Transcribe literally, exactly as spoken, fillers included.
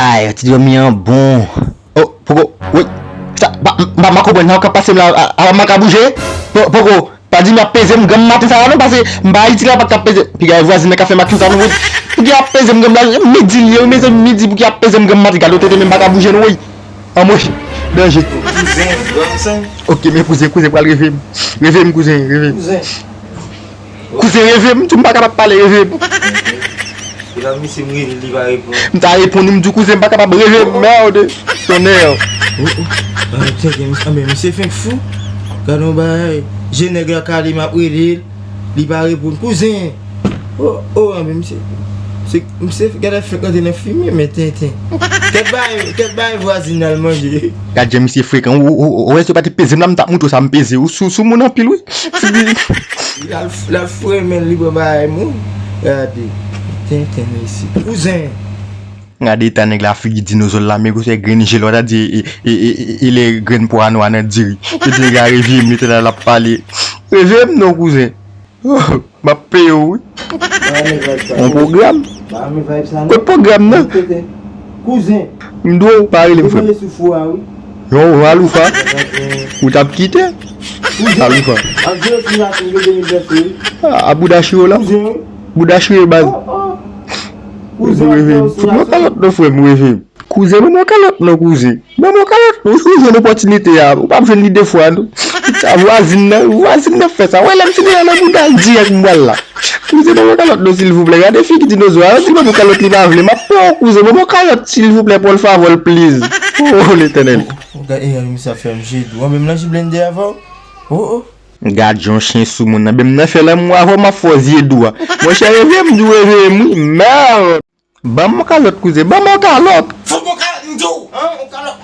Hay, ti dòmi an bon. Oh, poko, wi. Sa, pa, m pa konprann sa w k ap pase m la, a, a, m pa ka bouje. Po-, poko, pa di m ap peze m granm maten sa la non, paske m pa Ayiti la, pa t ap peze. Piga e vwazin nan ka fè m ak sa non, wi. Pouki ap peze m granm la, midi li ye, wi, mezanmi, midi, pouki ap peze m granm maten, gade w tete, men m pa ka bouje non, wi. Anmwey, danje. Kouzen, grann sen. Ok, men kouzen, kouzen pral reve m. Reve m, kouzen, reve m. Kouzen. Kouzen, reve m, m di w m pa kapab pale, reve m. Epi la, misye m rele l, li pa reponn. M ta reponn li, m di w kouzen, m pa kapab, reve m, mèd, tonnè. Oh, oh. Ah, tcheke, mis-, ah, men misye fenk fou. Gade yon bagay. Je nèg la kale, m ap rele l. Li pa reponn. Kouzen. Oh, oh, ah, men misye. Se, misye gade fenk antre nan fimen, men tenten. Kèt bay, kèt bay vwazin al manje. Gad jan misye frekan. Ou, ou, ou, ou wè si w pa te peze m la, m t ap montre w sa m peze. Ou sou, sou moun anpil, wi. L al, l al foure men l, li pran bagay moun. Gade. Tenten isit. Kouzen. Gade eta nèg la, figi dinozò la, men gwosè grenn je l, w ta di e, e, e, e, e lè grenn pwa nwa nan diri. Yo di nèg la reve m, Letènèl ap pale. Reve m non, kouzen. Oh, m ap peye w, wi. Yon pwogram. Kot pwogram nan? Kouzen. M di w, pa rele m frè m. Yon aloufa. Ou t ap kite? Aloufa. Ah, a bouda chire w la? Bouda chire baz. Kouzen, reve m. Fout mwen kalòt non, frè m, reve m. Kouzen, ban mwen kalòt non, kouzen. Ban mwen kalòt non, ou jwenn opòtinite a. Ou p ap jwenn li de fwa non. Sa vwazin nan, vwazin nan fè sa. Wè lè m fin nan bouda l dirèk m pral la. Kouzen, ban mwen kalòt non, silvouplè. Gade figi dinozò a. Yo di ban mwen kalòt, li pa vle. M ap pran yon kouzen. Ban mwen kalòt, silvouplè, por favor, please. Oh, Letènèl. Gade, e, misye ap fè m je dou. Mwen menm nan ji blende avè w. Oh, oh. Gad jan chen sou moun nan. Menm nan fè lanmou avè w, m ap fè w zye dou a. Monchè, reve m, di w reve m, wi. Mèd. Ban m yon kalòt, kouzen. Ban m yon kalòt. Fout m yon kalòt, m di w, hein, yon kalòt.